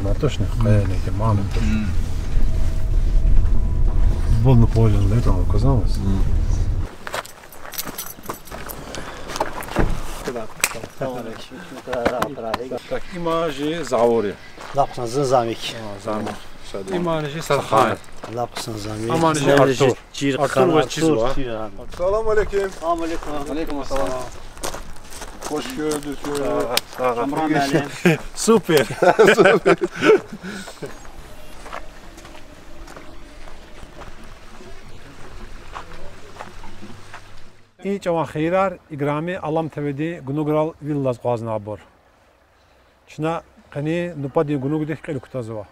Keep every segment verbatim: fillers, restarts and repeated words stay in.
Мартошни, къе не мамонтош. Был наполнен летом, оказалось. Так, има жи Заур я. Лап хъсан, зун Замик. А, Замик. Шад. Има жи Сархан. Лап хъсан, Замик. Има жи Артур. Артур ваз чиз ва. Салам алейкум. Алейкум ассалам. Hoş gördük. Sağ ol. Kamran Melim. Super. И чӀаван хийирар играми Алам ТВ-дин гунуграл вил алаз акъвазнавайбур. Чна къенин нубатдин гунугдихъ кьил кутазва.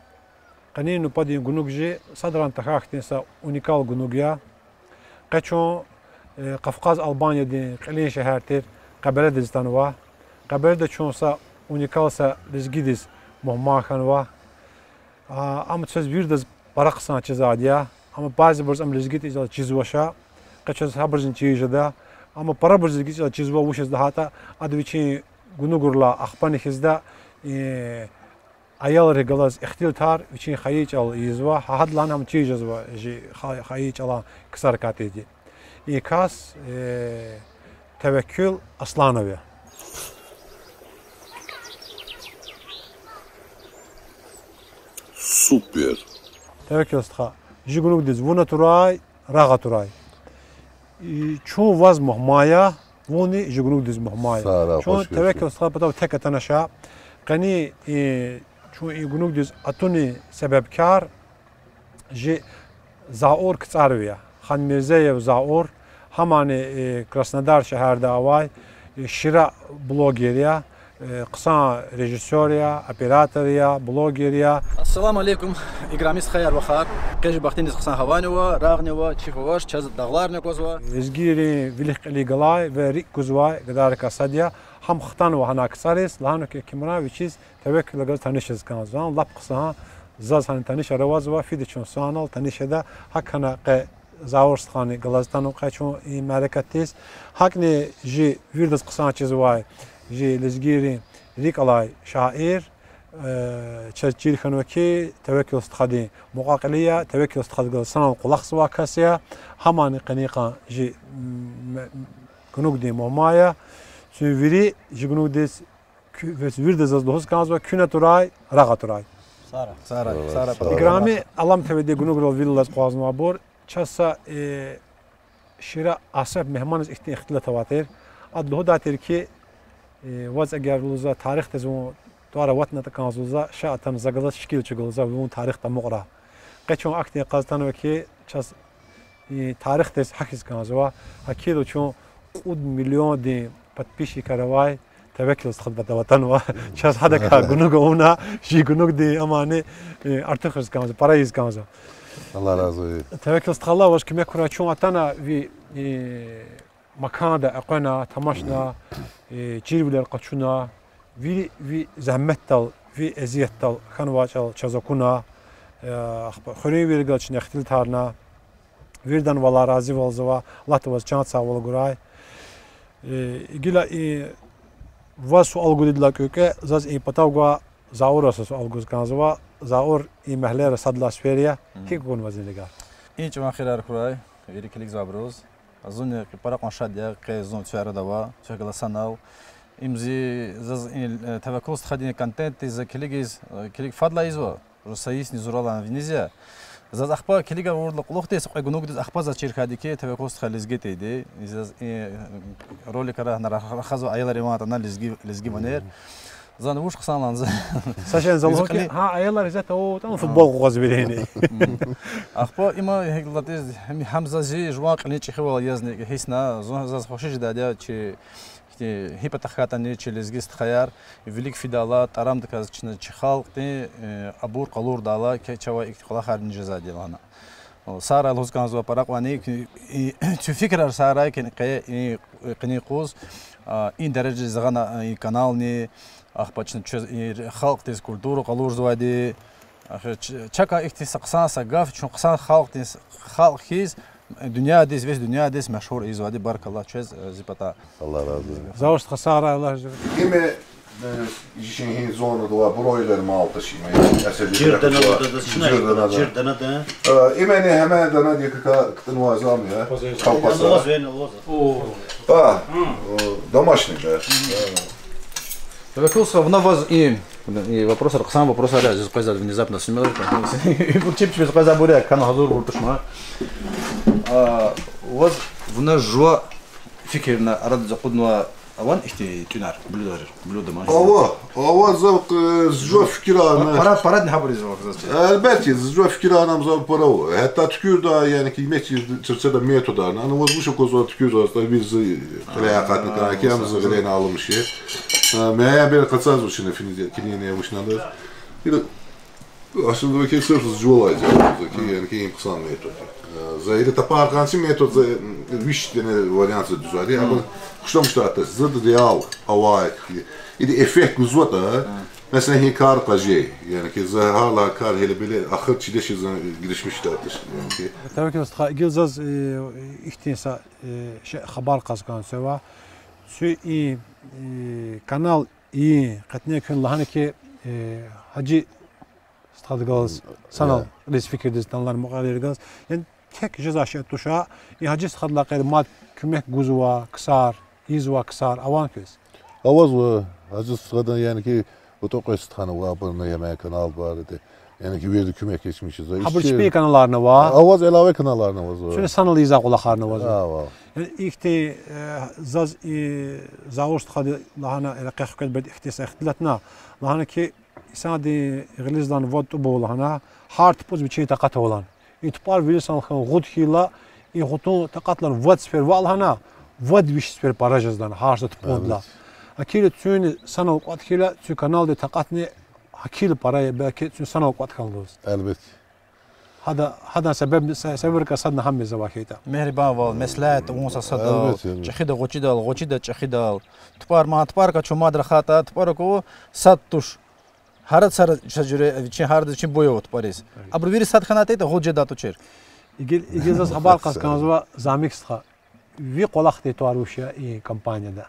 Къенин нубатдин гунуг жи садрани тахьай хьтин са уникал гунуг я. Къе чун, э, Кавказ Албаниядин кьилин шегьер тир Къебеледиз атанва. Къебеледа чун са уникал са лезгидиз мугьман хьанва. А, ам чаз виридаз пара хъсан чизвайди я. Амма бязибуруз ам лезги тӀвар чизвач. Къе чаз гьабурузни чиз жеда. Амма парабуруз лезги тӀвар чизва, вучиз лагьайтӀа ада вичин гунугрилай ахпани хьизва, э, аялрихъ галаз ихтилатар вичин хайи чӀал ийизва, гьа гьадалайни ам чиз жезва жи ха-, хайи чӀалан ксарикай тирди. И кас, э, Таваккул Асланов я. Супер. Таваккул стха, жи гунугдиз вун атурай, рагъ атурай. И чун ваз мугьман я, вунни жи гунугдиз мугьман я. Чун Таваккул стха патав тек атанач. Къени, и, чун и гунугдиз атунин себебкар жи Заур КцӀарви я. Ханмирзеев Заур, гьамани, э, Краснодар шегьерда авай, э, шира блогер я, э, хъсан режиссёр я, оператор я, блогер я. Ассаламу алейкум, играми стхаяр-вахар. Къе жи бахтуниз хъсан гьавани ава, рагъни ава, чиф авач, чаз дагъларни аквазва. Лезгийрин вилик-кьилик галай ва рикӀ гузвай гадайрикай сад я. Гьам хтанва гьана КцӀариз, лагьанва хьи, Кимран вичиз Таваккулдихъ галаз таниш жез кӀанзава. Лап хъсан, заз гьана танишар авазва, фида чун санал таниш жеда, гьакӀ хьана къе Заур стхани галаз атанва къе чун и мярекатдиз. ГьакӀни жи виридаз хъсан чизвай, жи лезгийрин рикӀ алай шаир, э, чаз чир хьанва хьи, Таваккул стхадин мукьва-кьили я, Таваккул стхадихъ галаз санал кӀвалахзавай кас я, гьамани къенин къан жи, м, гунугдин мугьман я, цуьн вири жи гунугдиз Куь-, вес виридаз заз лугьуз кӀанзава, куьн атурай, рагъ атурай. Сара. Сара, сара. Играми Алам ТВ-дин гунуграл вил алаз акъвазнавайбур, чаз са, э, шира Асеф Мегьманиз ихьтин ихтилат авай тир. Ада лугьудай тир хьи, э, ваз эгер лугьузва тарихдиз вун тӀвар аватнатӀа кӀанзава лугьузва, ша атана за галаз шикил чӀугвал лугьузва, вун тарих тамукьра. Къе чун ахьтин къаз атанва хьи, чаз и тарихдиз гьахьиз кӀанзава, гьакӀ хьайила чун кьуд миллиондин подписчикар авай Таваккул стхадин патав атанва. Чаз гьадакай гунуг авуна, жи гунугдин амани, э, артух ийиз кӀанзава, пара ийиз кӀанзава. Аллагь рази хьуй. Таваккул стха, Аллагь ваз куьмек хьурай, чун атана ви, э, маканда экъвена, тамашна, э, чирвилер къачуна, ви, ви зегьметдал, ви эзиятдал хьанвай чӀал чаз акуна, э, ахпа хуьруьнвийрихъ галаз чна ихтилатарна, виридани Аллагь разивалзава, Аллагьди ваз чан сагъвал гурай. Э, гила и ваз суал гудай кӀвалах кьве, заз и патав гвай Заура са суал гуз кӀанзава, Заур и мягьлера сад лагьай сефер я, гьикӀ акуна ваз и лезгияр? И чӀаван хийирар хьурай, вири килигзавайбуруз. Зунни пара кьван шад я, къе зун цве арада ава, цве галаз санал. Им зи, заз и, э, Таваккул стхадин контентдиз за килигиз, э, килиг фадлай ийизва, зун са йисни зуралай виниз я. Заз ахпа килигайвал кьулухъди са кьве гунугдиз ахпа заз чир хьайиди хьи, Таваккул стха лезги тирди. И заз и, э, роликар гьана рахазва, аялар иван атана лезги, лезги ванер. Зани вуч хъсан лагьана за. Са шейни за лугьун хьи, гьа аялар исятда футбол къугъваз вирини. Ахпа има гьикӀ латӀиз, гьам, гьам за зи жуван кьилин чӀехивал язни гьисна, зун заз хвеши жедайди я чи, хьи, гьи патахъ хьайитӀани чи лезги стхаяр вилик фидайла, тӀарамдаказ чна чи халкьдин, э, абур къалурдайла, квез чавай ихьтин кӀвалахарни жезвайди я лагьана. О, Сарай лугьуз кӀанзава пара кьванни, и, цуь фикирар Сарай кин къе, и, къенин юкъуз, а, и дережадиз гъана, а, и канални, ахпа чна чвез и халкьдиз культура къалурзавайди, ахпа ч-, чакай ихьтин са хъсан са гаф, чун хъсан халкьдиз, халкь хьиз, дуьньядиз, весь дуьньядиз машгьур ийизвайди, баркалла чвез, э, зи патай. Аллагь рази хьуй. Заур стха, Сарай, Аллагь рази хьуй. Име Э, жи чи гьи зонада авай бройлер мал тушир, эсер Жирдана жирдана да, чна жирдана да. Жирдана да. Э, имени гьаман дана дикака ктӏунвай зам я. Колбаса. Алваз вен, алваз. О. А, о, домашний, да. Э. Тевеккел стха, вуна ваз и, и вопрос, хъсан вопрос ара, азиз къвезвайди внезапно смело. Ибур чеб чеб къвезвайбур я, кана гьазурбур тушма. А, ваз вуна жува фикирна арадиз акъуднава авани ихьтин тӏуьнар, блюдорир, блюда ман? Ава, ава, зав, э, зи жува фикирарна. Пара, парадни гьабуриз вахт заз чи. Гьелбетда, зи жува фикирарна ам зав пара ава. Гьатта туькӏуьрда, яни ки, мет-, церцеда методар. Ана ваз вуч аквазва туькӏуьрда, ста виз, э, кьиле акъатна кӏан, ки ам зи гъилена алумиш я. Э, муайян бир къачузва чна финиз, кинине вуч надаз. Ила Аслунда вакил сиф зи жувалай заз, ки, яни ки, им хъсан метод. Э, за или тапар къанни метод, за, м, виш дана вариант за дуьзари. Абур куштам штатда, за реал авай, или эффект гузватӏа, месела, гьи кар къажи, яни ки, за гьарла кар гьеле-бели ахыр чиде чи за гиришмиш штатда, яни ки. Тевеккел стха, гила заз, э, ихьтин са, э, шей хабар кьаз кӏанзава. Цуь и, э, канал и къетне куьн лагьана ки, э, Гьажи стхадихъ галаз санал, э, кьилиз фикирдиз атанлар мукьвал ийиз галаз. Яни тек жезвай шей туш а, и Гьажи стхадилай гъейри мад куьмек гузва ксар, ийизва ксар авани квез? Авазва, Гьажи стхадан, яни ки, вутӏу къвез стхани ава, абурни яни канал авайди. Яни ки, вирида куьмек гечмиш жезва. Гьабурун чпин каналарни ава? Аваз, илава каналарни авазва. Цуьне санал ийизвай кӏвалахарни авазва. Ава. Яни ихьтин, э, заз и Заур стхади лагьана, рекье хквед бед ихьтин са ихтилатна. Лагьана ки, инсандин гъилиз алай вад тӏуб ава лагьана, гьар тупӏуз вичин такьат ава лагьана. И тупӏар вири санал хьун гъуд хьайила, и гъутун такьатрилай вад сефер ваъ лагьана, вад виш сефер пара жезва лагьана гьар са тупӏундилай. Гьакӏ хьайила цуьн санал кӏватӏ хьайила, цуьн каналдин такьатни гьакӏ хьайила пара я, белки цуьн санал кӏватӏ хьана лугьуз. Гьелбет. Гьада, гьадан себеб, се-, себебрикай садни гьам мез авай хьайитӏа. Мегьрибан вал, меслят авун садал, чӏехида гъвечӏидал, гъвечӏида чӏехидал. Тупӏар ма, тупӏарикай чун мад рахайтӏа, тупӏар аку сад туш. Гьарда са жуьре, вичин гьарда вичин буй ава тупӏариз. Абуру вири сад хьанайтӏа, гъуд жедайди тушир. Игил, игил заз хабар кьаз кӏанзава, Замик стха. Ви кӏвалахдин тӏвар вуч я и компанияда?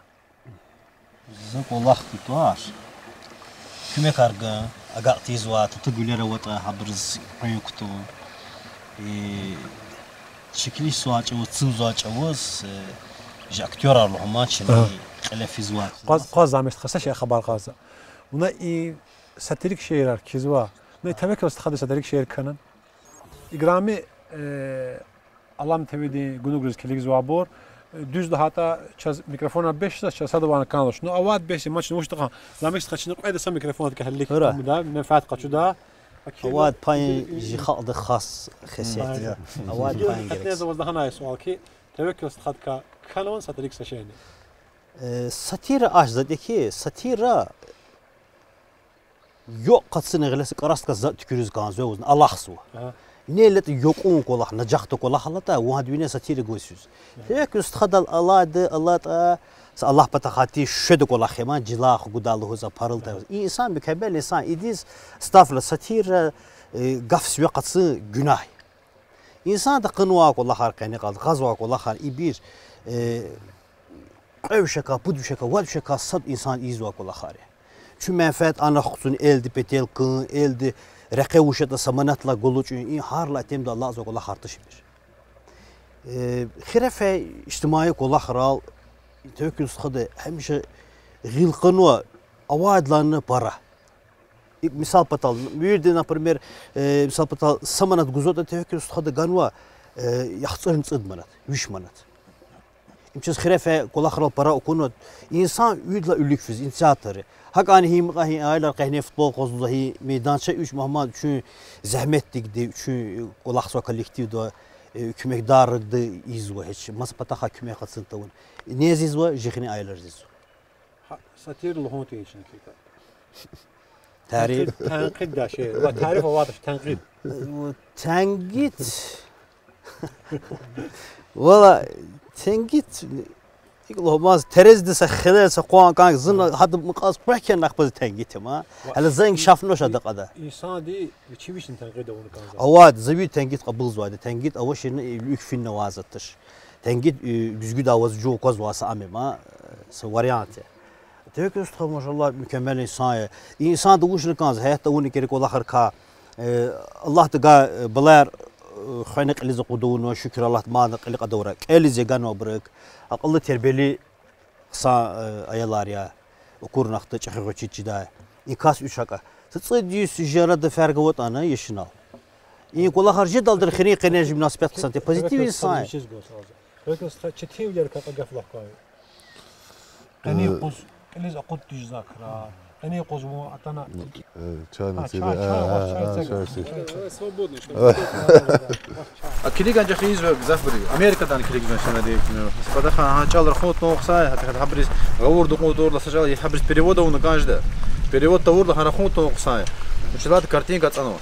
Зи кӏвалахдин тӏвар куьмекар гун, агакь тийизвай, татугуьллер аватӏа, гьабуруз къуьн кутун. Э, шикилизвай чӏавуз, цивзвай чӏавуз, э, жи актёрар лугьун ман чна, кьиле физвай. Къваз, къваз, Замик стха, са шей хабар кьаз. Вуна и сатирик шиирар кхьизва. Вуна и Тевеккел стхади сатирик шиир кхьенва. Играми, э, Алам ТВ-дин гунугриз килигзавайбур, э, дуьз лагьайтӏа, чаз микрофонар бес жезва, чаз садавайни кӏанзавач. Ну, авайди бес я, ман чна вуч тахьан. Замик стха, чна кьвед са микрофон кӏелик кутада, менфят къачуда. Авайди пайин жи халкьдин хас хесет я. Авайди пайин герек. Кьетӏен за ваз лагьанай суал ки, Тевеккел стхадикай кхьенвани сатирик са шейни? Э, сатира аш затӏ я ки, сатира Юкь къацуна гъиле са кӏарасдикай затӏ туькӏуьриз кӏанзава, вузни алахъзава. Ага. Нелетӏа юкьун кӏвалах, нажахда кӏвалах алатӏа, вун гьада вине сатира гуз физ. Гьекӏ стхадал алайди, алатӏа, са Аллагь патахъай тир шуьда кӏвалах я ман, жилай хгудай лугьуз, апарилтӏа. И инсан, мукеммел инсан идиз, стафла сатира, э, гаф сиве къацун гунагь я. Инсанда кьунвай кӏвалахар къене кьада, кьазвай кӏвалахар ибур, э, кьве вишекай, пуд вишекай, вад вишекай сад инсан ийизвай кӏвалахар я. Чун менфят ана хъувуна, элди петел кун, элди рекье вуч ятӏа са манатдилай гуллучӏун, и гьарла итимдилай алакьзавай кӏвалахар туш ибур. Э, хире фейи ижтимаи кӏвалахрал Тевеккел стхади гьамиша гъил кьунва, авайдалайни пара. Икӏ, мисал патал, вирида, например, э, мисал патал, са манат гузватӏа, Тевеккел стхади ганва, э, яхцӏурни цӏуд манат, виш манат. Им чаз хире фейи кӏвалахрал пара акунва, инсан виридалай вилик физ, инициаторри. Гьакӏни гьи мукьва гьи аялар къе гьина футбол къвазва, гьи майданчик, вич мугьман вичин зегьметдикди, вичин кӏвалахзавай коллективдивай, э, куьмекдарди ийизва, гьич маса патахъай куьмек къачун тавуна. Нез ийизва, жи хинин аялриз ийизва. Гьа, сатира лугьун тийин чна кика. Тариф. Тенкьид, тенкьид я шей. Ва тариф авайд туш, тенкьид. Тенкьид. Валлагь, тенкьид, икӏ лугьумаз, терезди са хилел са къван кӏан, зун гьадан мукьваз квехъ кхьенвай кваз тенкьид я ман. Гьеле за инкишафнавач гьа кьада. Инсанди вичи вични тенкьид авуна кӏанзава. Авайд, за вири тенкьид кьабулзавайди, тенкьид авачирни, э, вилик финнавай затӏ туш. Тенкьид, э, гуьзгуьдай ваз жув аквазвай са ам я ман, э, са вариант я. Тек стха, машаллагь, мукеммел инсан я. И инсанди вучна кӀанзава, гьаятда авуна кӀери кӀвалахар ква. Э, Аллагьди гвай, э, балаяр, э, хвена кьилиз акъудда авуна, шукур Аллагьдиз, мадни кьиле кьада авурай. КӀелиз я ганва абуру. Акьуллу, тербиялу хъсан, э, аялар я. Акурнахда чӀехи гъвечӀиди чидай. И кас вуч гьакӀа. Са цӀуд-йис жи арада ферг аватӀани яшинал. И кӀвалахар жедалди хирин къене жи мунасибат хъсан тир, позитив инсан я. Четинвилер кьакьан гаф лагь квай. Къенин къуз кьилиз акъудиз жезвай крар. Къенин къуз вун атана. Э, чайни А, тире, чай, чай, а, вач, чай, а, цег. Чай тире. Свободно, что ли? А килиган чӀехи ийизва гзафбуру. Америкадани килигзавай шумуд, ну, патахъай гьа чӀал рахун тавун хъсан я, гьа, гьабуруз гъавурда кьун тавурла са чӀал, гьабуруз перевод авуна кӀан жеда. Перевод тавурла гьа рахун тавун хъсан я. Вучиз лагьайтӀа картинка ацӀанва.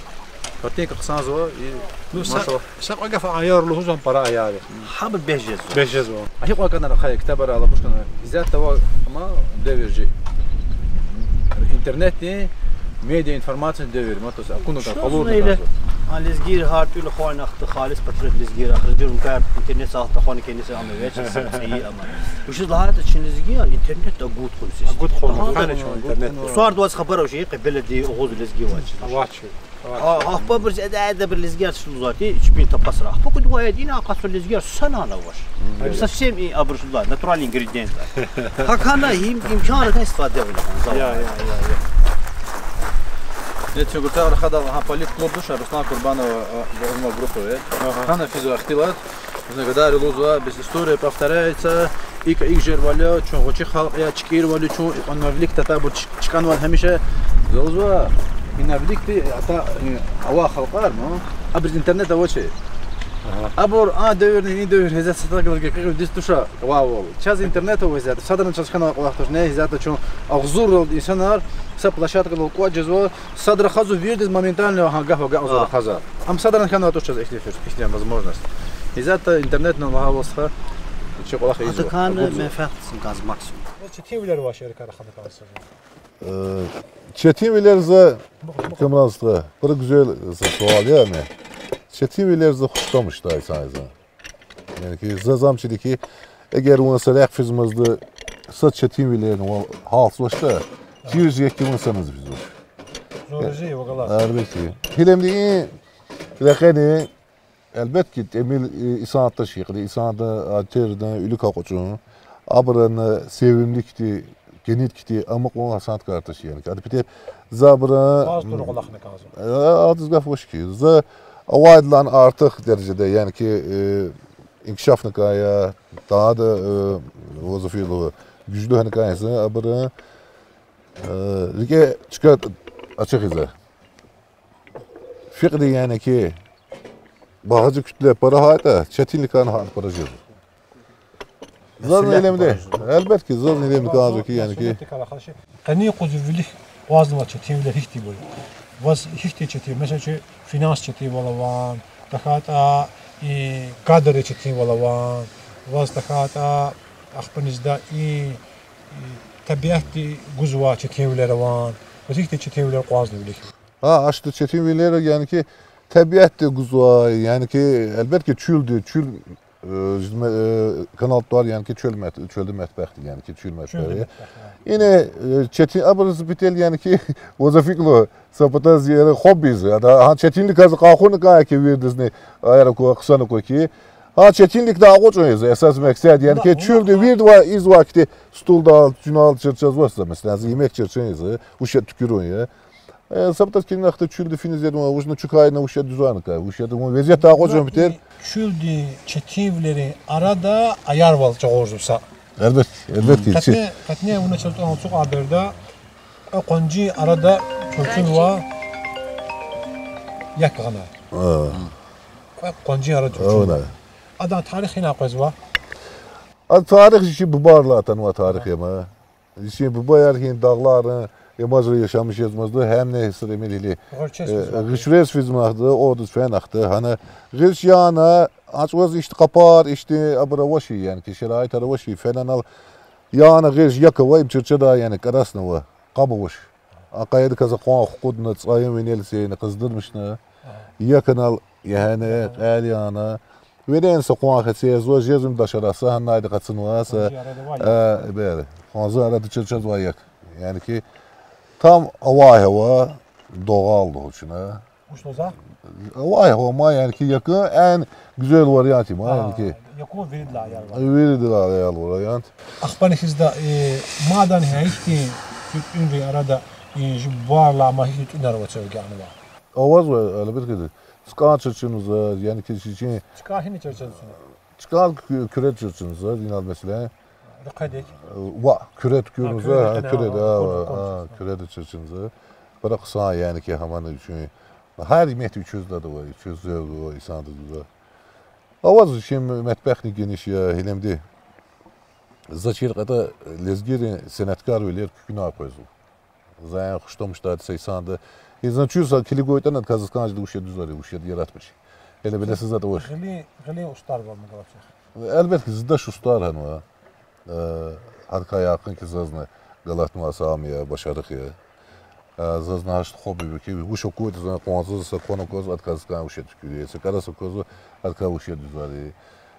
Картинка хъсанзава, и, ну, са, машаллагь, са кьве гаф аяр лугьузвани, пара аяр я. Гьабур бес жезва. Бес жезва. А гьикьван кӀанзава хьайи ктабар алапушкана? Иззатда ава, амма девир жи. Интернетдин, медиа информациядин девир, ма, то есть акуна кӀан, къалурна кӀанзава. А лезгийри гьар тӀуьл хвайнахда, халис патриот лезгийри, ахрин жуьре кар интернет сайтда хвана кӀанзава, амма веч са цӀийи амай. Вучиз лагьайтӀа чи лезгияр интернетда агуд хъувуна сес. Агуд хъувуна, гьана чун интернет. Сувар ваз хабар авачир, къе беледи агъуз лезги авач. Авач. А, гьа пабуриз эда-эда бир лезгияр чузвати, чпин тапасра. Пакудвай эдина акъатзава лезгияр, санани авач. Совсем и абурсудай, натуральный ингредиент. Гьакана им, имкан авуртӀа истифаде авуна кӀанзава. Я, я, я, я. Э, Чунгуртар рахада гьа политклуб туш, Руслан Курбанова, а, а, группа, э. Ага. Гьана физва ихтилат. Зун гадайри лугьузва, бес история повторяется, икӀ, икӀ жервал я, чун гъвечӀи халкь я, чкӀирвал я чун, икьван вилик татайбур чкӀанвал гьамиша. Зун лугьузва, ина виликди ата, э, авай халкьар, ну, абуруз интернет авачир. Ага. Абур а девирни, и девир гьеза сатагъ галаз гекъигъ диз туша вавал. Чаз интернет ава гьеза, садрани чаз хьанвай кӀвалах туш, не гьеза чун агъзурралди инсанар са площадкадал кӀватӀ жезва, сад рахазва виридаз моментально гьа гаф агакьзава, рахазва. Ам садрани хьанвай туш чаз ихьтин фур-, ихьтин возможность. Гьеза интернетни лагьайвал стха, чи кӀвалах ийизва. Адакай менфят хъсан кӀанзава максимум. Четинвилер ваш яркар хана калса. Э, четинвилер за, Камран стха, пара гуьзел за суал я ам. Четинвилер за хушдамишдай са за. Яни ки, заз ам чиди ки, эгер вун са рехъ физмазда, са четинвилерни вал гьалтзавачтӀа, чирз яки вун саназ физвач. Зурази вагалаз. Гьелбетда. Гьелбетда, и рекьени, гьелбетда ки, тӀимил, э, инсан туш гьикьван, инсанди, а, тердин, уьлуьк акъучӀун. Абурун севимликди, кӀаник хьтин амукьун гьасант кар туш, яни ки. Ада патал за абурун, Аз тур кӀвалахни кӀанзава. Э, адаз гаф вуч хьи. За авайдалайни артух дережада, яни ки, э, инкишафна кӀан я, тада, э, вазифа лугьун, гуьжлу хьана кӀан я за абурун, э, рикӀе чка ачух я за. Фикьди, яни ки, багьажи куьтле пара гьатӀа, четинвилерни гьатна пара жезва. Зазни илемди. Гьелбетда ки, зазни илемди кӀанзава ки, яни ки. Къенин къуз вилик акъвазнавай четинвилер гьихьтинбур я? Ваз гьихьтин четин, месела, чи финанс четинвал авани, тахьайтӀа и кадрдин четинвал авани, ваз тахьайтӀа ахпа низда и, и тӀебиатди гузвай четинвилер авани, ваз гьихьтин четинвилер акъвазна вилик? Гьа, ачтӀа четинвилер, яни ки, тӀебиатди гузвай, яни ки, гьелбетда ки, чуьлди, чуьл, э, жидме-, э, Канал ТӀвар, яни ки, чуьл мет-, чуьлдин метбехди, яни ки, чуьл метбехди. Чуьлдин метбехди, гьа. Ина, э, четин абуруз патал, яни ки, вазифа лугьун, са патаз яра хобби я за. Ада гьа четинвилерикай къахуна кӀан я ки, виридазни аяр аква, хъсан аква ки. Гьа четинвилерикай акъучӀун я за эсас макьсад, яни ки, чуьлди виридавай ийизвай хьтин стулдал, чунал чирчазвач за, месела, за емек чирчан я за, вуч ятӀа туькӀуьрун я. Э, са патаз килигна хьи, чуьлди финиз ятӀа, вуна чукай на вуч ятӀа дуьзуьна кӀан, вуч ятӀа вун везетда акъучӀун патал. Чуьлди четинвилерин арада аярвал чагъурзава са. Гьелбетда, гьелбетда ки. Къе-, къенин вуна чаз тӀвар ацукьай береда, кьве къванцин арада чурчунва як гъана. Кьве къванцин арада чурчунва. Адан тарих гьина къвезва? А тарих чи бубайрилай атанвай тарих я ма. Чи бубаяр гьи дагъларин ямажра яшамиш жезмазда, гьамни сир Эмил гьили, э, гъуьрчрез физмахда, ордуз фенахда, гьана гъуьрч яна, а чӀавуз ихьтин къапар, ихьтин абур авачир, яни ки, шараитар авачир, фена анал яна гъуьрч, як авай, им чирчадай, яни кӀарасна ава, къаб авач. А къайдаказ акьван хкудна, цӀайин винел сейна, къыздурмишна, як анал ягьана, кьел яна, Верен са къван гьа це язва, жезва им дашара, са гьанайда къацанва, са, Къванцин арада авай, э, бер, къванцин арада чаз, чазвай як. Яни ки, там авай гьава, догъал лугьуз чна. Вуч лугьузва? Авай гьава ма, яни ки, якӀун эн гуьзел вариант я ма, яни ки. ЯкӀун виридалай аял вариант. Виридалай аял вариант. Ахпани хизда, э, мадни гьа ихьтин тӀуьнрин арада, э, жи бубайрилай ма гьихьтин тӀуьнар ава цавгянва? Авазва, элбетда. ЦкӀан чирчинзава, яни ки, чи, чи. ЧкӀан гьина чирчинзава? ЧкӀан куь-, куьред чирчинзава, инал месела. Рекьедик? Ва, куьред, куьред, куьред, куьред, куьред, куьред чирчинзава. Пара хъсан, яни ки, гьамани вичин. Гьар мет вичиз дада ва, вичиз зевзава, инсандиз ва. Аваз чи метбехни гениш я, гьелемди. За чир кьатӀа лезгийрин сеняткарвилер куькӀуьнай къвезва. За эн хуш тамашдай са инсанди. И зун чуьз са килигайтӀани, адакай заз кӀанжеда вуж я дуьзари, вуж я яратмиш. Гьеле бенеса затӀ авач. Гъилин, гъилин устӀарвал ма галатзава. Элбетда, зидаш устӀар хьанва. Э, гьадакай якъин ки зазни галатнавай са ам я, башарихъ я. Э, зазни гьашт хобби я ки, вуч акуртӀа, зун къванциз са кван аквазва, адакай заз кӀан вуж я туькӀуьрин, са кӀарас аквазва, адакай вуж я дуьзари.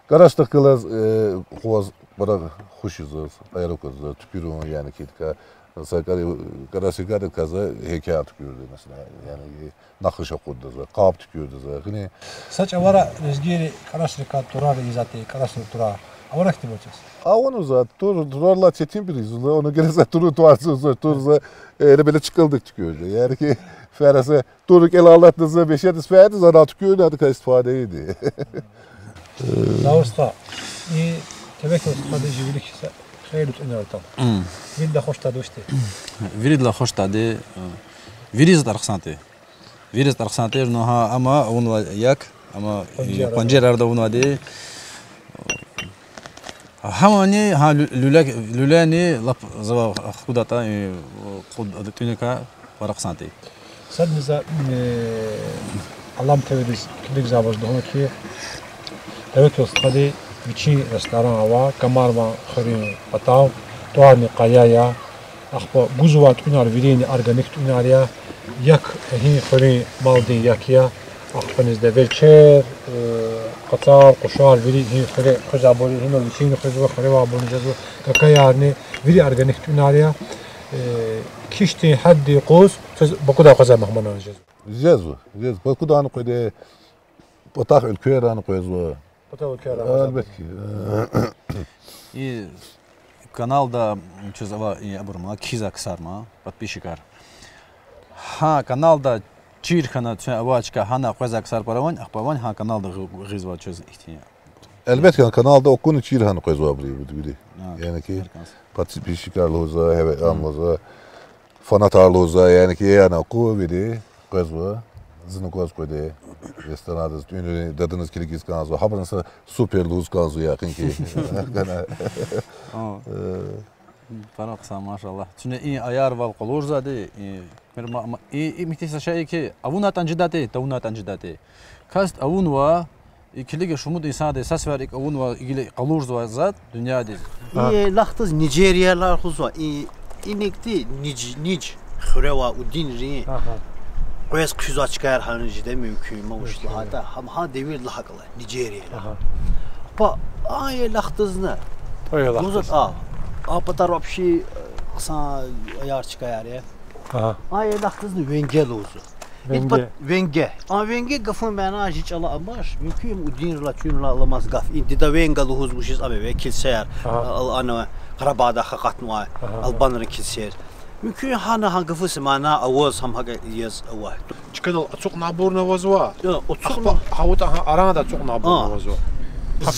КӀарасдихъ галаз, э, къваз пара хуш я заз, аяр аквазва заз туькӀуьрун, яни ки, адакай, са кӀар-, кӀарас эгайдакай за гьейкел туькӀуьрда, месела, яни, нахш акъудда за, къаб туькӀуьрда за, гъилин. Са чӀавара лезгийри кӀарасрикай турар ийизвайди, кӀарасрин турар. Авара хьтинбур чаз? Авунва за, тур-, турарилай четинбур ийизва, она геле за турун тӀварцӀуз за, тур за, э, эвелда чкӀалдик туькӀуьрда. Яни ки, фераса тур кӀел алатна за, бешедиз фейитӀа, за анал туькӀуьрна, адакай истифада ийида. Лавр стха, и Тевекел стхади жи вилик са хейлин тӀуьнар атана. Виридалай хуш тадвай вуч тир? Виридалай хуш тадвай, э, вири затӀ хъсан тир. Вири затӀ хъсан тир, ну гьа, амма авунвай як, амма, э, панжерарда авунвайди. Гьамани, гьа, лю-, люле-, люлени лап завай хкудатӀа, э, кьуд тӀуьникай пара хъсан тир. Садни за, э, Алам ТВ-диз килигзавайбуруз лугьун ки, Тевекел стхади вичин ресторан ава, Камарван хуьруьн патав, тӀварни къая я, ахпа гузвай тӀуьнар вирини органик тӀуьнар я, як гьи хуьруьн малдин як я, ахпани за верчер, э, къацар, къушар вири гьи хуьре хуьзвайбур, гьинал вичин хуьзва, хуьре авайбурни жезва, какаярни, вири органик тӀуьнар я, э, кишдин гьаддин юкъуз чаз Бакудай къвезвай мугьманарни жезва. Жезва, жезва. Бакудани къведа, патахъ уьлквейрани къвезва. Патахъ уьлквейрани къвезва. Элбетда. И каналда чаз ава и абур ма, кхьизвай ксар ма, подписчикар. Гьа каналда чир хьана, чун авай чка гьана къвезвай ксар пара авани, ахпа авани гьа каналда гъи-, гъизва чаз ихьтин? Элбетда, каналда акуна чир хьана къвезвайбур я вири. Яни ки, подписчикар лугьузва, гьеве ам лугьузва, фанатар лугьузва, яни ки, яна аку вири къвезва, зунни кваз къведа. Ресторанриз, тӀуьнрин дадуниз килигиз кӀанзава, гьабуруз са супер лугьуз кӀанзава, якъин ки. Пара хъсан, машаллагь. Чуьне и аярвал къалурзавайди, и, мер-, ма-, ма-, и, и михьтин са шей хьи, авунайтӀани жедайди, тавунайтӀани жедайди. Касди авунва, и килиг шумуд инсанди са сефер икӀ авунва, и гила къалурзавай затӀ дуьньядиз. И яйлахдиз Нижерияр лугьузва, и, иникди Ниж-, Ниж хуьре авай Удинрин къвез хъуьзвай чкаяр хьана жеда мумкин, ма вуч лагьайтӀа, гьам гьа девирдилай гьакӀ алай, Нижерияр. Ахпа а яйлахдизни. А яйлахдиз. Лугьузва, а, а патар вообще, э, хъсан аяр чкаяр я. А яйлахдизни венге лугьузва. Венге. Венге. А венге гафунин мана жи чӀала амач, мумкин, Удинрилай, чуьнрилай аламаз гаф. И Дида Венга лугьуз вучиз ам эве, килсеяр, а, ана Къарабагъдай акъатнавай албанрин килсеяр. Мумкин, гьана гьа гафунин мана аваз, гьам гьакӀ яз авай. Чкадал ацукьнавайбурни авазва. Ахпа гьаватӀа гьа арада ацукьнавайбурни авазва.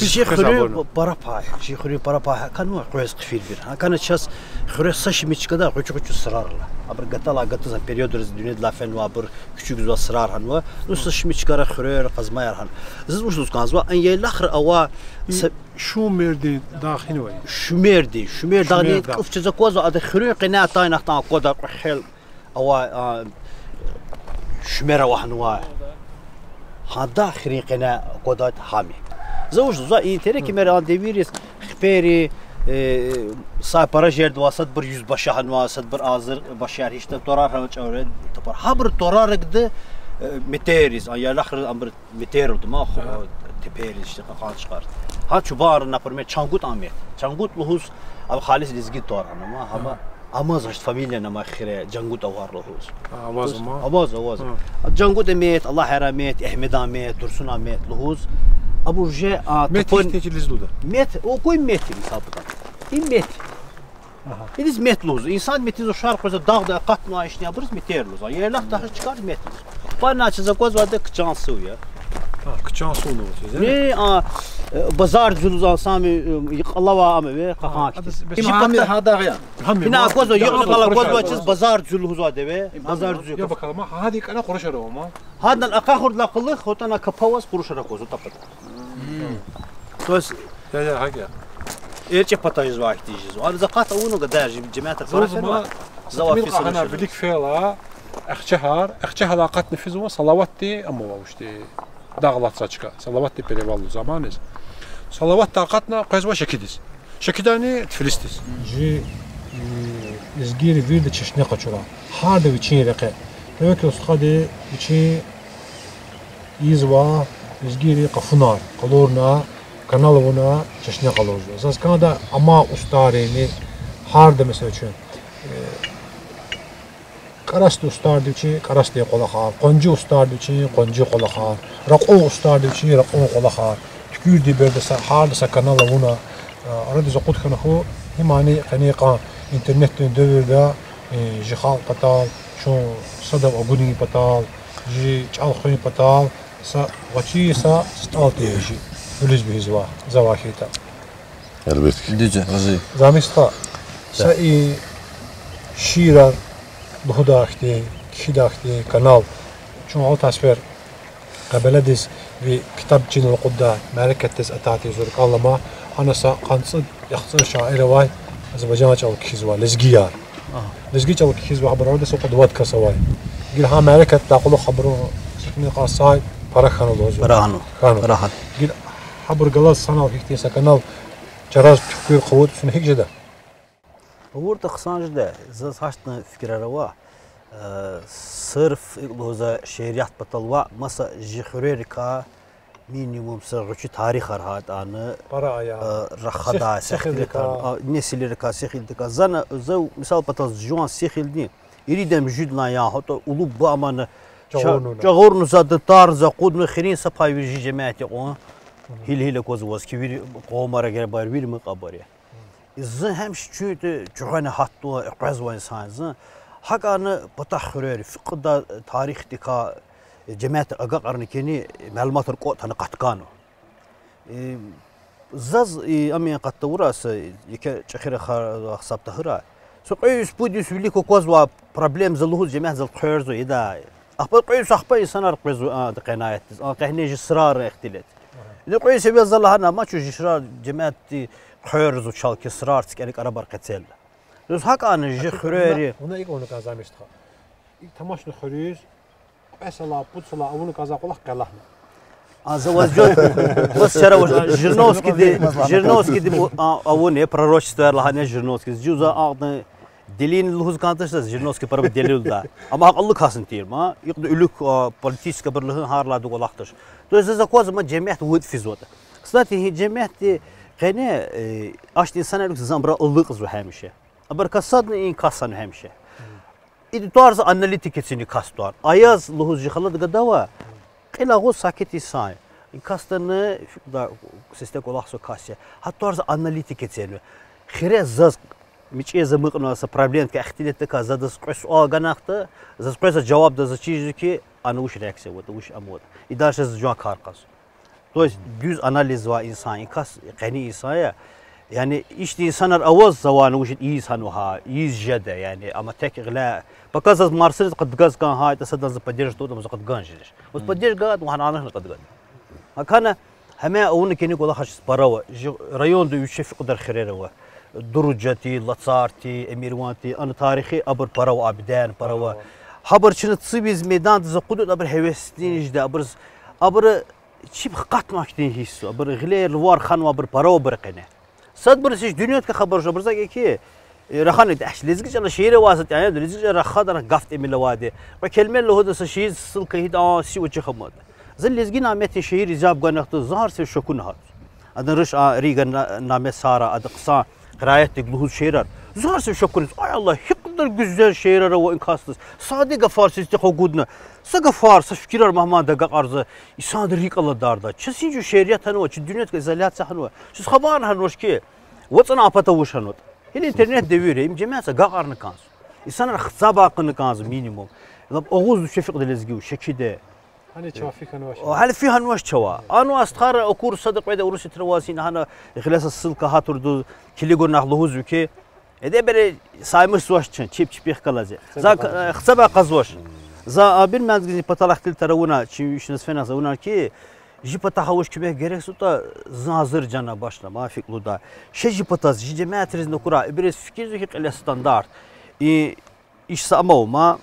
Жи хуьруьн пара пай, жи хуьруьн пара пай хьана къвез хъфирбур. Гьакана чаз хуьре са шими чкада гъвечӀи-гъвечӀи сурар ала. Абур гаталай гатаз, периодриз дуьньядилай фенвайбур кучукзавай сурар хьанва. Ну, са шими чкара хуьрер, къазмаяр хьана. Заз вуч лугьуз кӀанзава, а яйлахра авай са- Шумердин дагъ гьинавай? Шумердин, Шумер дагъни кӀуф чиз аквазва, ада хуьруьн къене атайнахтан аквада кьве хел авай, а, шумер ава хьанвай. Гьада хуьруьн къене аквадайд гьам я. За вуч лугьузва, и терекимер а девирдиз хипери, э, са пара жердавай, садбур юзбаша хьанвай, садбур азир башаяр, гьич тӀварар хьана чӀавре тапар. Гьабурун тӀварарикди, э, метерриз, а яйлахра абур метерралди ма, ху-, Тепериз ишти кьакьан чкъар. Гьа чубанри, например, Чангутан мет. Чангут лугьуз, ам халис лезги тӀвар гьана ма, гьама, амаз гьа фамилия ама хире, Жангутавар лугьуз. Аваз ма? Аваз, аваз. Жангутан мет, Аллагьеран мет, Агьмедан мет, Дурсунан мет лугьуз. Абур же, а, Мет топон- ихьтин чилиз лугьуда? Мет, о, куь мет, мисал бутан. И мет. Иниз мет лугьуз. Инсан метиз ушар къвезва, дагъда акъатнавай ишни абуруз метер лугьуз. Яйлахда гьа чкар мет лугьуз. Пана чиз аквазвайди Кчан сув я. А, Кчан сув лугьуз, э? Э, а, э, Базар Дзу лугьуз, а, сами, э, йикъалава ам эве, кьакьан хьтин. Бес Жи гьами пата- гьадагъ я. Гьами Ина ма- аквазва, Гьами йикъала аквазва, аквазва чиз Базар Дзу лугьузвайди эве. Базар Дзу. Я бакалама, гьади кӀана къурушар ава ма. Гьадан акъахурдалай кьулухъ, гьатана капаваз къурушар аквазва тапата. То есть, я, я, гьакӀ я. ЭрчӀи пата жезвай хьтин жезва. Ана за акъат авуна гадар жи-, жемятар Заз пара ма, хьанва. За ва тимил фи къагьана сана вилик жезва. Фейила, Ахчагьар, Ахчагьалай акъатна физва, Салаватди амава ишти. Дагълацра чка, Салаватди перевал лугьуз аманиз. Салаватдай акъатна къвезва Шакидиз. Шакидани Тифлисдиз. Жи, и, лезгийри вирида чешне къачурай. Гьарда вичин рекье. Тевекел стхади вичин ийизва лезгийри къафунар къалурна, канал авуна, чешне къалурзава. Заз кӀанда амай устӀаррини, гьарда, месела, чун, э, КӀарасди устӀарди вичин кӀарасдин кӀвалахар, къванци устӀарди вичин къванцин кӀвалахар, ракьун устӀарди вичин ракьун кӀвалахар. ТуькӀуьрдин береда са, гьарда са канал авуна, а, арадиз акъуд хьана хьуй, гьимани къенин къан интернетдин девирда, э, жи халкь патал, чун садав агудин патал, жи чӀал хуьн патал, са гъвечӀи са стӀал тир жи, вилиз бихьизва, завай хьайитӀа. Гьелбетда. Дуьз я, рази я. Замис стха, са и шиирар лугьудай хьтин, кхьидай хьтин канал, чун алтай сефер Къебеладиз ви ктаб чинал акъуддай мярекатдиз атайди зур кӀан алама, ана са къанни цӀуд, яхцӀур шаир авай, азербайжан чӀал кхьизвай, лезгияр. Лезги чӀал кхьизвай гьабур арадиз са кьуд-вад кас авай. Гила гьа мярекатдин кьулухъ гьабурун сифни кьасай пара хьана лугьузва. Пара хьана. Хьана. Пара хьана. Гила гьабур галаз санал гьихьтин са канал чараз туькӀуьр хъувуна гьикӀ жеда? АвуртӀа хъсан жеда, заз гьахьтин фикирар ава, э, сирф икӀ лугьуз шиират патал ваъ, маса жи хуьрерикай минимум са гъвечӀи тарихар гьатӀани, Пара ая. э, рахадай, Сих-, сихилдикай. Сихилдикай, а, несилрикай, сихилдикай. Зана, за мисал патал жуван сихилдин ирид ам жуьд лагьай я, гьатӀа улуб амана Чагъурнава. Ча-, чагъурнава, за датарзава, акъуднава, хирин са пай вири жи жемят я кьван. Гьил-гьил аквазваз хьи, вири къавумар, гербар, вири мукьвабур я. Зун гьамиша чуьнтӀ чуьхвена гьатнава, къвезва инсан зун. ГьакӀни патахъ хуьрер, фикьда тарихдикай, жемятар агакьарна кӀани, малуматар кӀватӀ атана къатканва. Э, заз, э, ам я къат тавурай са, еке чӀехи рахар гьисаб тахьурай. Са кьве йис-пуд йис вилик аквазвай проблема за лугьуз, жемят зал хъверзава, ида. Ахпа кьве йис ахпа инсанар къвезва, а, къенаятдиз, а, къе гьина жи сирарин ихтилат. Ида кьве йис эвел за лагьана, ма чун жи сирар жемятди хъверзава чалки сирар цикӀени кӀарабар къецелда. Заз гьакӀни жи хуьрери. Вуна икӀ авуна кӀанзамиш стха. ИкӀ тамашна хуьруьз, кьве сала, пуд сала авуна кӀанзавай кӀвалах къе лагьана. А, за ваз жо-, ваз чара ваз, а, Жириновскийди, Жириновскийди бу, а, авуна, пророчество лагьана Жириновскийди. Жуза акьван делил лугьуз кӀантӀа, Жириновский прямо делилда. Амма акьуллу касни тир ма, икьван уьлуьк, а, политический абур лугьун гьар лагьайди кӀвалах туш. То есть заз аквазва ма жемят вуч физватӀа. Кстати, гьи жемятди къене, э, ачтин инсанар вуч заз абур алукьзава гьамиша. Абур касдани и касдани гьамиша. Ида тӀвар за аналитик эцигна кас тӀвар. Аяз лугьуз жи халад гада ава, кьил агъуз сакит инсан я. И касдани фикьда сесте кӀвалахзавай кас я. Гьа тӀвар за аналитик эцигна. Хире заз мичӀи за амукьнавай са проблемдикай, ихтилатдикай за адаз кьве суал гана хьайитӀа, заз къвезва жаваб, адаз чиз жезва хьи, ана вуч реакция аватӀа, вуч ам аватӀа. И дальше за жуван кар кьазва. То есть дуьз анализ авай инсан, и кас къени инсан я. Яни ихьтин инсанар аваз завайни вуж ийиз гьанва гьа, ийиз жеда, яни, амма тек гъиле. Пока заз Марсириз къадгаз кӀан гьайтӀа, садан за поддержка тавуртӀа, ам за къадган жедач. Вот поддержка гьатна, вуна анахьна къадган. Акана гьам авуна кӀани кӀвалахар чаз пара ава. Жи районда вичин фикьдар хирер ава. Дуружати, Лацарти, Эмирванти, ана тарихи абур пара ава, Абидян пара ава. Гьабур чна цивиз, майдандиз акъудун, абур гьевесдин жеда, абур, абур чеб хкатнавай хьтин гьисс ава, абур гъилер, лувар ханвайбур пара ава абурун къене. Садбуруз гьич дуьньядикай хабар жеда, абуруз гьакӀ хьи, э, рахана, э, лезги чӀалал шиир авай са тӀяна, лезги чӀалал рахадай гаф тӀимил авайди. Кьве келиме лугьуда, са шиир ссылка гьада, а, сив ачух амада. За Лезги Няметдин шиирриз яб гана хьтин, зун гьар сефер шакуна гьатзава. Адан руш а Рига на-, Нямет сагърай, ада хъсан къираатдик лугьуз шиирар. Зун гьар сефер шакуна, ай Аллагь, гьикьван гуьзел шиирар ава и касдиз. Сади гафар сифте хъугудна. Са гафар, са фикирар мугьманди агакьарзава, инсанди рикӀ аладарда. Чаз гьич шиирият гьанва, чи дуьньядикай изоляция гьанва. Чаз хабар гьанвач хьи, вацӀана а пата вуч гьанватӀа. Гила интернет девир я, им жемятдиз агакьарна кӀанзава. Инсанар хцабай кьуна кӀанзава минимум. Лап агъуз тушир фикьда лезги шехьида. Гьана чавай фи хьанвач. О, гьана фи хьанвач чавай. Ана а стхайра акур сада кьведа Урусатра аваз, гьана гъиле са ссылка гьатурду, килигунахъ лугьузва хьи, эдеб бери саймуш жезвач чун, чеб-чпихъ галаз. За, э, хцабай кьазвач. За абур мянзгизни патал ихтилатар авуна, чи вишназ фена за авуна хьи, жи патахъ вуч куьмек герекзаватӀа, зун гьазур жана башна, ма фикӀ лугьуда. Ше жи патаз, жи жемятриз акурай, ибуруз фикирзава хьи кьиле стандарт. И иш са ама, ма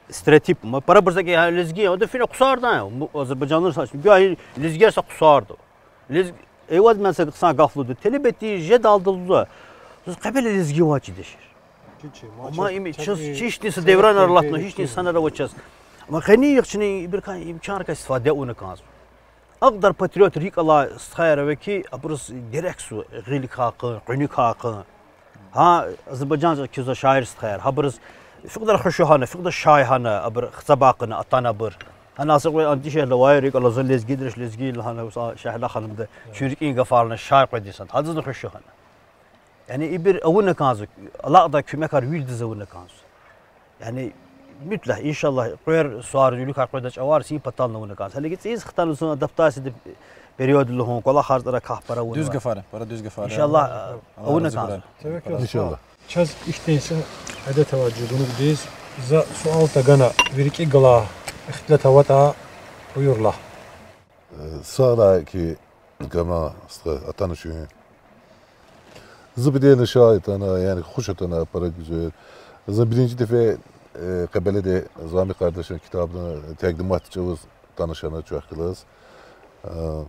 стереотип, ма парабур за ки лезги я, ада фина хъсарда, азербайжанлу са, гуя лезгияр са хъсарда. Лез-, эваз мен са хъсан гаф лугьуда, телеб тир, жедалди лугьуда. Заз къебел лезги авачир дишир. Ама им чаз гьихьтин са девранар алатна, гьихьтин инсанар ава чаз. Ама къенин йикъ чна ибурукай имканрикай истифаде авуна кӀанзава. Акьван патриот рикӀ алай стхаяр ава хьи, абуруз герекзава гъил квай къуьн, къуьнуь квай къуьн. Гьа, азербайжан кизва шаир стхаяр. Гьабуруз фикьдар хуш хьана, фикьдар шай хьана, абур хцабай кьуна, атана абур. Гьана са кьве ан дишегьли авай рикӀ алай зун лезгидрач, лезги я лагьана, са Шагьла ханумда чун рикӀин гафарна шай къведа инсан. Гьадазни хуш хьана. Яни ибур авуна кӀанзава, алакьдай куьмекар виридаз авуна кӀанзава. Яни, муьтлакь, иншаллагь, къвер сувар, уьлуькай къведа чӀавар, син патални авуна кӀанзава. Гьелеги цӀийиз хтана зун адаптацияда период лугьун, кӀвалахар тӀара кахпара авуна. Дуьз гафар я, пара дуьз гафар я. Иншаллагь, авуна кӀанзава. Иншаллагь. Чаз ихьтин са адет ава чи гунугдиз, за суал тагана, ви рикӀи галай ихтилат аватӀа, буюрла. Э, сагърай хьи, Камран стха, атана чун. За бедена шад атана, яни хуш атана пара гуьзел. За биринжи дефе, э, Къебеледа Зами къардашан китабдин текъдимат чӀавуз таниш хьана чахъ галаз. Э,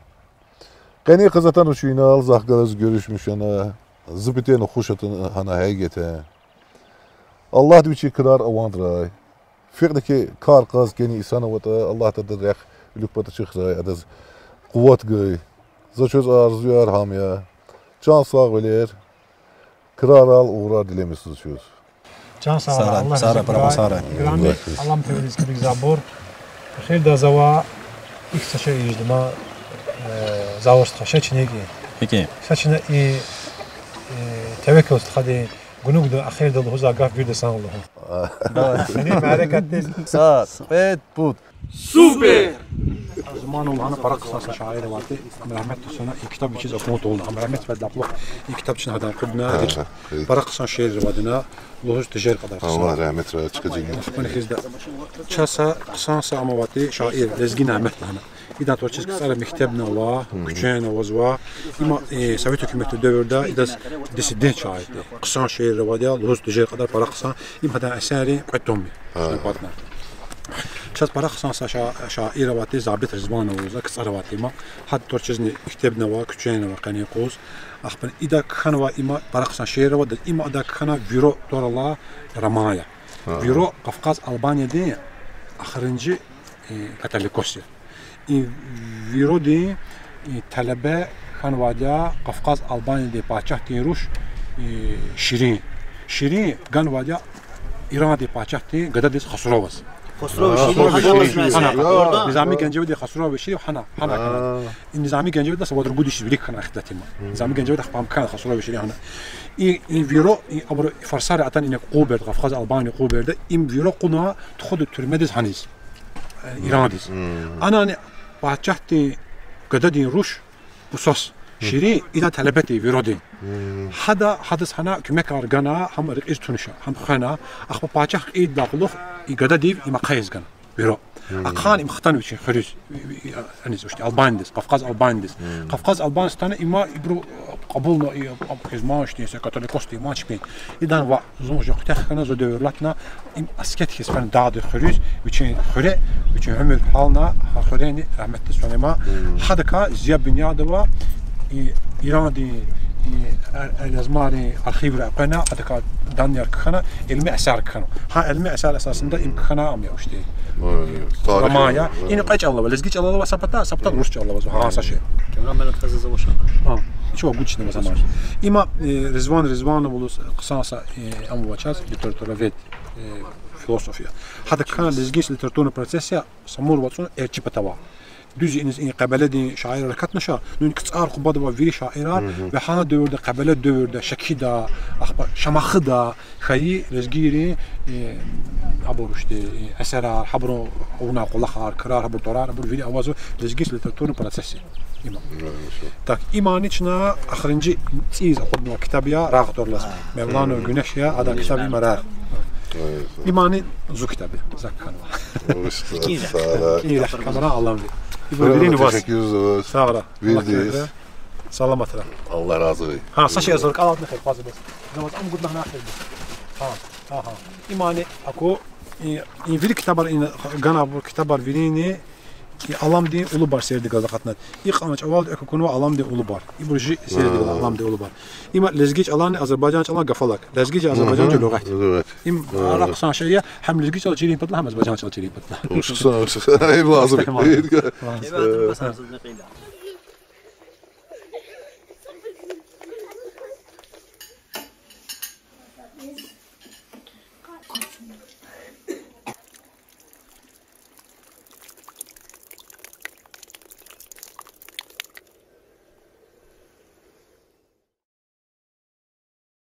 къенин къуз атана чун инал, захъ галаз гуьруьшмиш хьана. За бедена хуш атана гьакъикъатда. Аллагьди вичи крар авандрай. Фикьда хьи, кар кьаз кӀани инсан аватӀа, Аллагьди адан рехъ вилик патачухрай, адаз къуват гуй. За чаз арзуяр гьам я. Чан сагъвилер, крарал угърар тилемиш за чаз. Чан сагърай, Аллагь рази хьурай. Играми Алам ТВ-диз килигзавайбур. Эхирда завай ихьтин са шей ийиз жеда ман, э, Завур стха, ша чна икӀ. ИкӀ. Ша чна и, э, Тевеккел стхадин гунугдин эхирда лугьузвай гаф вирида санал лугьун. Давай. Мярекатдиз. Са, кьвед, пуд. Супер! Зуманов лагьана пара хъсан са шаир авайди, рагьметдиз фена, и китаб вичиз акун тавуна. Рагьмет фена, лап и китаб чна гьадан акъудна, пара хъсан шиирар авайди ина, лугьуз тежер кьадар хъсан. Аллагь рагьметрай, чка жени. Ахпани хьизда. Чаз са хъсан са ам авайди шаир, Лезги Нямет лагьана. Идан творческий кьацӀара мектебни ава, куьчени авазва. Има, э, совет гьукуматдин девирда идаз диссидент шаир тир. Хъсан шиирар авайди я, лугьуз тежер кьадар пара хъсан. Им гьадан эсеррин кьве том я. Чаз пара хъсан са ша-, шаир авайди Забит Ризванов лугьуз, кьацӀара авайди има. Гьадан творческий мектебни ава, куьчени ава къенин юкъуз. Ахпа ида кхьенвай има пара хъсан шиирар ава, има ада кхьенвай Виро тӀвар алай роман я. Виро Кавказ Албаниядин эхиримжи, э, католикос я. И Виродин, э, талебе хьанвайди я Кавказ Албаниядин пачагьдин руш, э, Ширин. Ширин ганвайди я Ирандин пачагьдин гададиз Хасураваз. Хасураваз Ширин, Хасураваз Ширин. Низами Генжевидин Хасураваз Ширин гьана, гьана, гьана. И Низами Генжевиди са вад-ругуд йис вилик хьана ихтилат има. Низами Генжевиди ахпа ам кхьена Хасураваз Ширин гьана. И, и Виро, и абуру фарсари атана ина къугъберда, Кавказ Албаниядин къугъберда, им Виро кьуна тухуда туьрмедиз гьаниз. Э, Ирандиз. Анани пачагьдин гададин руш Усас. Ширин идан талебеди Виродин. Гьада, гьадаз гьана куьмекар гана, гьам рекьиз тунаша, гьам хвена, ахпа пачагь кьейидалай кьулухъ и гададив им ахъайиз гана, Виро. Ахъайна им хтана вичин хуьруьз, аниз, Албаниядиз, Кавказ Албаниядиз. Кавказ Албаниядиз хтана има ибуру кьабулна, и, а, хизманшди, са католикосди, иман чпин. Идан ваъ, зун уже куьтягь хьана, зун девирлатна, им аскет хьиз фена дагъдин хуьруьз, вичин хуьре, вичин уьмуьр гьална, гьа хуьрени рагьметдиз фена има. Гьадакай Зия Буньядова, и, Ирандин э, э, элязмайрин архивра къвена, адакай данныяр кхьена, илми эсер кхьена. Гьа илми эсер эсасында им кхьена ам я, иште. Ай, тарих роман я. Ина кьве чӀалал ава, лезги чӀалал ава са пата, са пата рус чӀалал ава, гьа са шей. Камерамена таза заваша. Гьа, чува гучна заман. Има, э, Ризван Ризванов лугьуз хъсан са, э, ам ава чаз, литературовед, э, философ я. Гьада кхьена лезги литературный процесс я, Самур вацӀун эрчӀи патавай. Дуьз я, иниз и Къебеледин шаирар акатнаша, ну, КцӀар, Къубадавай вири шаирар, ва гьана девирда, Къебеле девирда, Шакида, ахпа Шамахада хьайи лезгийрин, э, абур иште, э, эсерар, гьабурун авунвай кӀвалахар, крар, гьабур тӀварар, абур вири авазва лезги литературный процесс я. Има. Так, имани чна эхиримжи цӀийиз акъуднавай ктаб я, Рагъ тӀвар алаз. Мевланов Гуьнеш я, адан ктаб има Рагъ. Имани зи ктаб я, за кхьенва. РикӀин рехъ, камеран аламди. Ибур вирин ваз. Сагърай. Виридаз. Саламатра. Аллагь рази хьуй. Гьа, са шей заз ракӀалатна хер хъваза бес. За ваз ам гудна гьана хер бес. Гьа, гьа, гьа. Имани аку, и, и вири ктабар, и ганвайбур ктабар вирини, и Аламдин Улубар сердигал акъатна. Икьван чӀавалди экв акунва Аламдин Улубар. Ибур жи сердигал Аламдин Улубар. Има лезги чӀалани азербайжан чӀалани гафалак. Лезгиди азербайжанди лугъат. Лугъат. Им ара хъсан шей я, гьам лезги чӀал чирин патал, гьам азербайжан чӀал чирин патал. Хъсан, хъсан. Ай, лазим. Лазим.